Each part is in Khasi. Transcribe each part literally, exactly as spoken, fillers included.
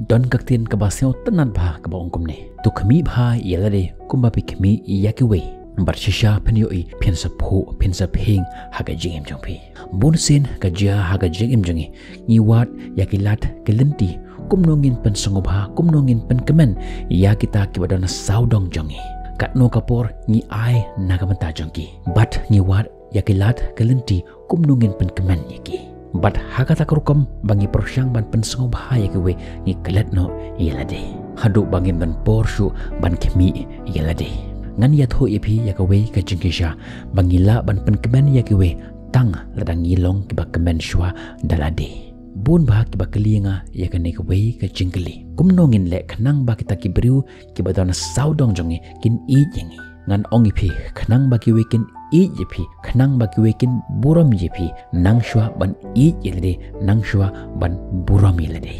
Don ka ktien kaba sngewtynnat bha kaba ong kumne: To khmih bha ïa lade kumba phi khmih ïa kiwei. Bad shisha phin ïohi phin sa phuh, phin sa phieng ha ka jingim jong phi. Bun sien ka jia ha ka jingim jong ngi, ngi wad ïa ki lad ki lynti kumno ngin pynsngewbha, kumno ngin pynkmen ïa kita kiba don sawdong jong ngi. Katno ka por ngi ai na ka bynta jong ki, bad ngi wad ïa ki lad ki lynti kumno ngin pynkmen ïa ki. Bad ha kata ka rukom ba ngi pyrshang ban pynsngewbha ïa kiwei, ngi klet noh ïa lade, haduh ba ngim don por shuh ban khmih ïa lade. Ngan ïathuh ïa phi ïa kawei ka jingkyrshan ba ngi lah ban pynkmen ïa kiwei tang lada ngi long kiba kmen shuwa da lade. Bun bah kiba kylli ïa nga ïa kane kawei ka jingkylli: Kumno ngin leh khnang ba kita ki briew kiba don sawdong jong ngi kin ïeit ïa ngi? Ngan ong ïa phi, khnang ba kiwei kin ïeit ïa phi, khnang ba kiwei kin burom ïa phi, nang shuwa ban ïeit ïa lade, nang shuwa ban burom ïa lade.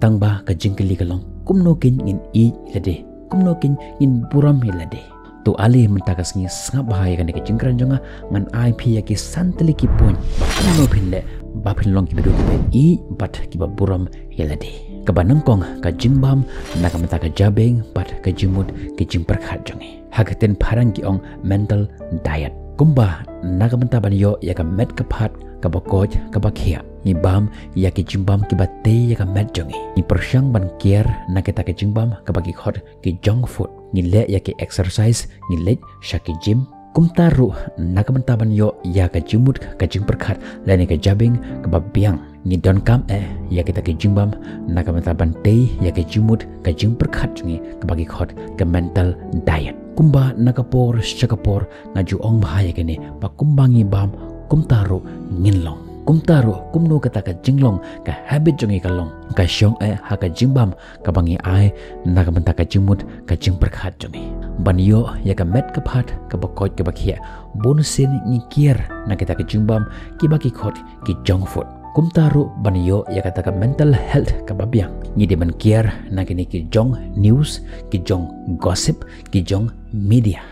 Tang ba ka jingkylli ka long: Kumno kein ngin ïeit ïa lade? Kumno kein ngin burom ïa lade? To ale mynta ka sngi sngap bha ïa kane ka jingkren jong nga, ngan ai phi ïa ki san tylli ki point ba kumno phin leh ba phin long ki briew kiba ïeit bad kiba burom ïa lade. Kaba nyngkong, ka jingbam na ka bynta ka jabieng bad ka jingmut, ka jingpyrkhat jong ngi. Ha ka ktien phareng ki ong mental diet. Kumba na ka bynta ban ïoh ïa ka met ka phad kaba koit kaba khiah, ngi bam ïa ki jingbam kiba tei ïa ka met jong ngi. Ngi pyrshang ban kiar na kita ki jingbam kaba ki khot ki junk food. Ngi leh ïa ki exercise, ngi leit sha ki gym. Kumta ruh na ka bynta ban ïoh ïa ka jingmut, ka jingpyrkhat lane ka jabieng kaba biang, ngi donkam eh ïa kita ki jingbam na ka bynta ban tei ïa ka jingmut, ka jingpyrkhat jong ngi, kaba ki khot ka mental diet. Kumba na ka por sha ka por nga ju ong bha ïa kane ba kumba ngi bam, kumta ruh ngin long. Kumta ruh kumno kata ka jinglong, ka habit jong ngi ka long, ka shong eh ha ka jingbam kaba ngi ai na ka bynta ka jingmut, ka jingpyrkhat jong ngi. Ban ïoh ïa ka met ka phad kaba koit kaba khiah, bun sien ngi kiar na kita ka jingbam kiba ki khot ki junk food. Kumta ruh ban ïoh ïa kata ka mental health kaba biang, ngi dei ban kiar na kine ki jong news, ki jong gossip, ki jong media.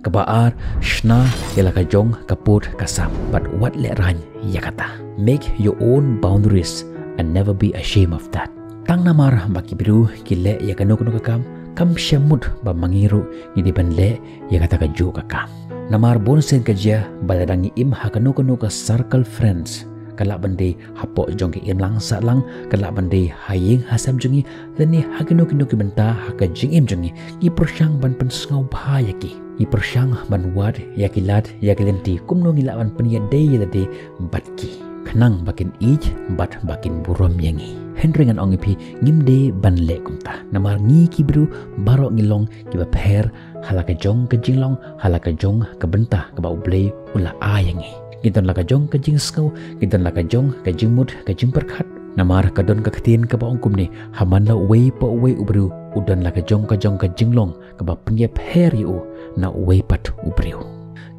Kaba ar, shna ïa la ka jong ka pud ka sam bad wat lehraiñ ïa kata. Make your own boundaries and never be ashamed of that. Tang namar ba ki briew ki leh ïa kano kano ka kam, kam shym mut ba ma ngi ruh ngi dei ban leh ïa kata kajuh ka kam. Namar bun sien ka jia ba lada ngi im ha kano kano ka circle friends, ka lah ban dei hapoh jong ka imlang sahlang, ka lah ban dei ha ïing ha sem jong ngi, lane ha kino kino ki bynta ha ka jingim jong ngi, ngi pyrshang ban pynsngewbha ïa ki. Ngi pyrshang ban wad ïa ki lad ïa ki lynti kumno ngi lah ban pynïadei ïa lade bad ki, khnang ba kin ïeit bad ba kin burom ïa ngi. Hynrei ngan ong ïa phi, ngim dei ban leh kumta. Namar ngi ki briew baroh ngi long kiba pher ha la ka jong ka jinglong, ha la ka jong ka bynta kaba U Blei u la ai ïa ngi. Ngi don la ka jong ka jingsngew, ngi don la ka jong ka jingmut, ka jingpyrkhat. Namar ka don ka ktien kaba ong kumne: Ha man la uwei pa uwei u briew u don la ka jong ka jong ka jinglong kaba pynïapher ïa u na uwei pat u briew.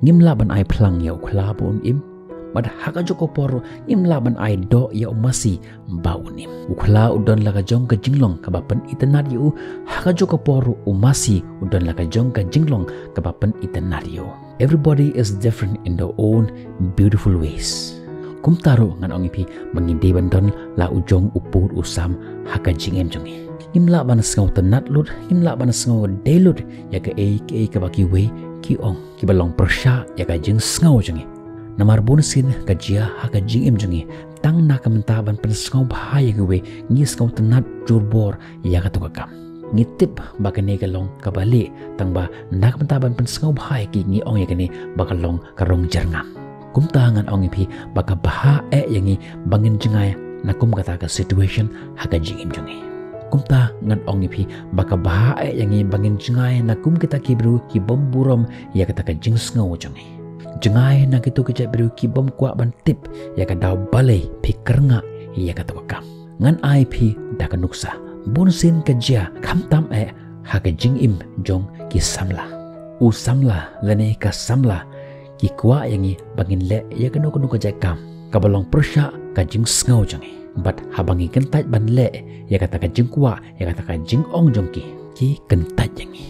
Ngim lah ban ai phlang ïa u khla ba un im, bad ha kajuh ka por ruh ngim lah ban ai doh ïa u masi ba un im. U khla u don la ka jong ka jinglong kaba pynitynnad ïa u, ha kajuh ka por ruh u masi u don la ka jong ka jinglong kaba pynitynnad ïa u. Everybody is different in their own beautiful ways. Kumta ruh ngan ong ïa phi ba ngi dei ban don la u jong u pud u sam ha ka jingim jong ngi. Ngim lah ban sngewtynnad lut, ngim lah ban sngewdei lut ïa kaei kaei kaba kiwei ki ong, kiba long pyrshah ïa ka jingsngew jong ngi. Namar bun sien ka jia ha ka jingim jong ngi, tang na ka bynta ban pynsngewbha ïa kiwei, ngi sngewtynnad jurbor ïa kato ka kam. Ngi tip ba kane ka long kaba lieh, tang ba na ka bynta ban pynsngewbha ïa ki, ngi ong ïa kane ba ka long ka rong jyrngam. Kumta ngan ong ïa phi ba ka bha eh ïa ngi ba ngin jngai na kum kata ka situation ha ka jingim jong ngi. Kumta ngan ong ïa phi ba ka bha eh ïa ngi ba ngin jngai na kum kita ki briew ki bym burom ïa kata ka jingsngew jong ngi. Jngai na kito ki jait briew ki bym kwah ban tip ïa ka daw balei phi kyrngah ïa kato ka kam. Ngan ai phi da ka nuksa. Bun sien ka jia khamtam eh ha ka jingim jong ki samla. U samla lane ka samla ki kwah ïa ngi ba ngin leh ïa kano kano ka jait kam kaba long pyrshah ka jingsngew jong ngi. Bad haba ngi kyntait ban leh ïa kata ka jingkwah, ïa kata ka jingong jong ki, ki kyntait ïa ngi.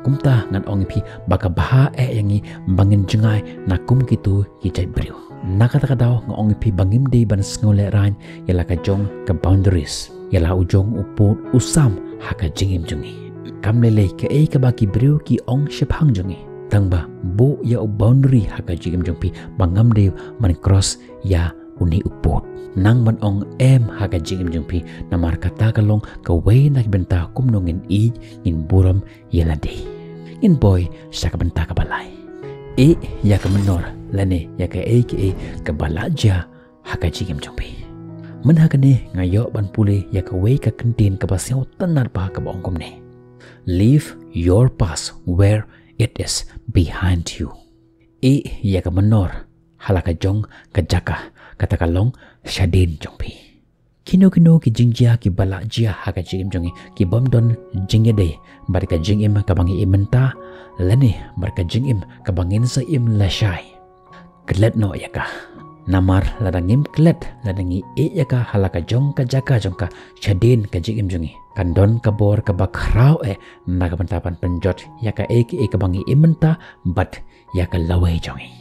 Kumta ngan ong ïa phi ba ka bha eh ïa ngi ba ngin jngai na kum kito ki jait briew. Na kata ka daw nga ong ïa phi ba ngim dei ban sngew lehraiñ ïa la ka jong ka boundaries. Ïa la u jong u pud u sam ha ka jingim jong ngi. Kam lei lei kaei kaba ki briew ki ong shaphang jong ngi. Tang ba buh ïa u boundary ha ka jingim jong phi ba ngam dei ban cross ïa une u pud. Nang ban ong em ha ka jingim jong phi, namar kata ka long kawei na ki bynta kumno ngin ïeit, ngin burom ïa lade. Ngin poi sha ka bynta kaba lai. Ïeh ïa ka mynnor lane ïa kaei kaei kaba la jia ha ka jingim jong phi. Mynta kane nga ïoh ban pule ïa kawei ka kyntien kaba sngewtynnat bha kaba ong kumne: Leave your past where it is behind you. Ïeh ïa ka mynnor ha la ka jong ka jaka, kata ka long shadien jong phi. Kino kino ki jingjia kiba la jia ha ka jingim jong ngi ki bym don jingïadei bad ka jingim kaba ngi im mynta lane bad ka jingim kaba ngin sa im lashai. Klet noh ïa ka. Namar lada ngim klet, lada ngi ïeh ïa ka ha la ka jong ka jaka jong ka shadien ka jingim jong ngi, kan don ka bor kaba khraw eh na ka bynta ban pynjot ïa kaei kaei kaba ngi im mynta bad ïa ka lawei jong ngi.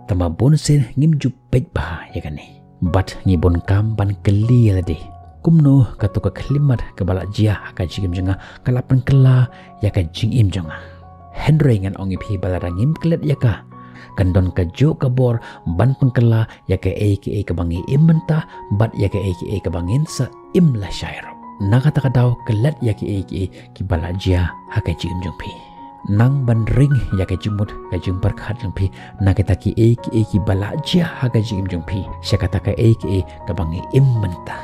Tang ba bun sien ngim ju peit bha ïa kane. Bad ngi bun kam ban kylli ïa lade, kumno kato ka khyllipmat kaba la jia ha ka jingim jong nga ka la pynkylla ïa ka jingim jong nga. Hynrei ngan ong ïa phi ba lada ngim klet ïa ka, kan don kajuh ka bor ban pynkylla ïa kaei kaei kaba ngi im mynta bad ïa kaei kaei kaba ngin sa im lashai ruh. Na kata ka daw klet ïa kaei kaei kiba la jia ha ka jingim jong phi. Nang ban ring ïa ka jingmut ka jingpyrkhat jong phi na kita kiei kiei kiba la jia ha ka jingim jong phi sha kata kaei kaei kaba ngi im mynta.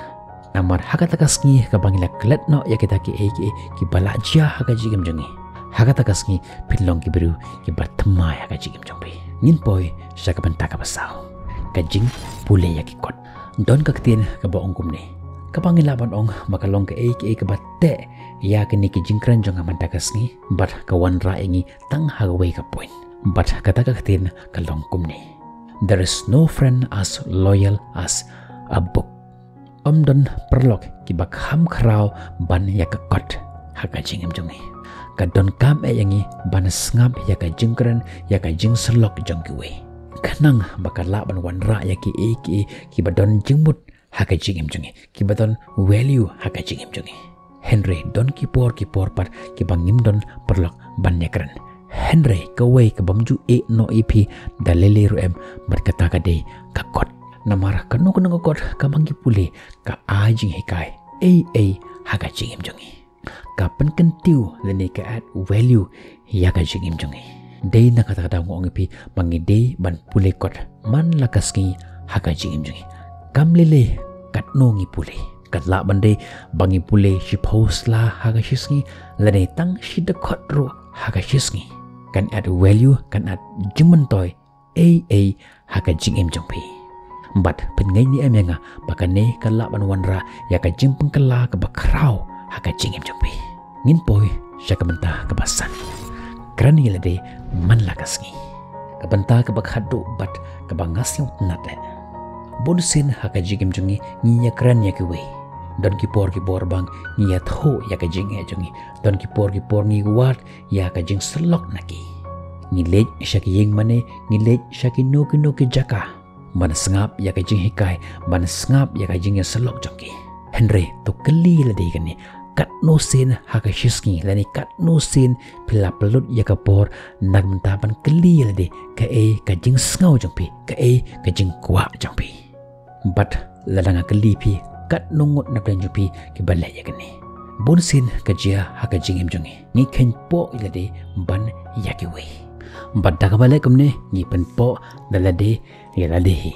Namar ha kata ka sngi kaba ngi la klet noh ïa kita kiei kiei kiba la jia ha ka jingim jong ngi, ha kata ka sngi phin long ki briew kiba thymmai ha ka jingim jong phi. Ngin poi sha ka bynta kaba saw, ka jingpule ïa ki kot. Don ka ktien kaba ong kumne: Kaba ngi lah ban ong ba ka long kaei kaei kaba teh ïa kine ki jingkren jong nga mynta ka sngi bad ka wanrah ïa ngi tang ha kawei ka point. Bad kata ka ktien ka long kumne: There is no friend as loyal as a book. Ym don paralok kiba kham khraw ban ïa ka kot ha ka jingim jong ngi. Ka donkam eh ïa ngi ban sngap ïa ka jingkren, ïa ka jingsyllok jong kiwei, khnang ba ka lah ban wanrah ïa kiei kiei kiba don jingmut ha ka jingim jong ngi, kiba don value ha ka jingim jong ngi. Hynrei don ki por ki por pat kiba ngim don paralok ban ïakren. Hynrei kawei ka bym ju ïeh noh ïa phi da lei lei ruh em, bad kata ka dei ka kot. Namar kano kano ka kot kaba ngi pule ka ai jinghikai ei ei ha ka jingim jong ngi. Ka pynkyntiew lane ka add value ïa ka jingim jong ngi. Dei na kata ka daw nga ong ïa phi ba ngi dei ban pule kot man la ka sngi ha ka jingim jong ngi. Kam lei lei katno ngi pule. Ka lah ban dei ba ngi pule shiphew sla ha ka shi sngi lane tang shi dkhot ruh ha ka shi sngi. Kan add value, kan add jingmyntoi ei ei ha ka jingim jong phi. Bad phin ngeit ne em ïa nga ba kane ka lah ban wanrah ïa ka jingpynkylla kaba khraw ha ka jingim jong phi. Ngin poi sha ka bynta kaba san. Kren ïa lade man la ka sngi. Ka bynta kaba khatduh bad kaba nga sngewtynnat eh. Bun sien ha ka jingim jong ngi ngi ïakren ïa kiwei. Don ki por ki por ba ngi ïathuh ïa ka jingeh jong ngi. Don ki por ki por ngi wad ïa ka jingsyllok na ki. Ngi leit sha ki ïing mane, ngi leit sha kino kino ki jaka ban sngap ïa ka jinghikai, ban sngap ïa ka jingïasyllok jong ki. Hynrei to kylli lade kane, katno sien ha ka shi sngi lane katno sien phi la pynlut ïa ka por na ka bynta ban kylli ïa lade kaei ka jingsngew jong phi, kaei ka jingkwah jong phi. Bad lada nga kylli phi, katno ngut na pdeng jong phi kiba leh ïa kane? Bun sien ka jia ha ka jingim jong ngi, ngi kheiñ poh ïa lade ban ïa kiwei. Bad da kaba leh kumne ngi pynpoh da lade ïa lade hi.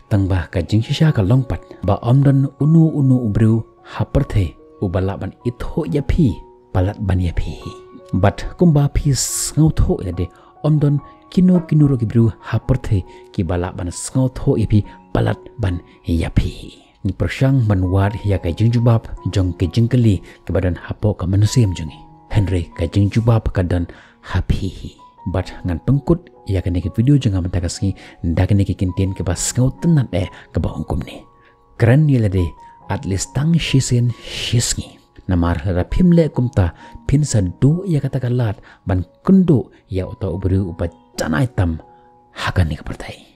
Tang ba ka jingshisha ka long pat ba ym don uno uno u briew ha pyrthei uba lah ban ithuh ïa phi palat ban ïa phi hi. Bad kumba phi sngewthuh ïa lade, ym don kino kino ruh ki briew ha pyrthei kiba lah ban sngewthuh ïa phi palat ban ïa phi hi. Ngi pyrshang ban wad ïa ka jingjubab jong ka jingkylli kaba don hapoh ka mynsiem jong ngi. Hynrei ka jingjubab ka don ha phi hi. Bad ngan pynkut ïa kane ka video jong nga mynta ka sngi da kane ka kyntien kaba sngewtynnat eh kaba ong kumne: Kren ïa lade at least tang shisien shi sngi. Namar lada phim leh kumta phin sa duh ïa kata ka lad ban kynduh ïa uta u briew uba janai tam ha kane ka pyrthei.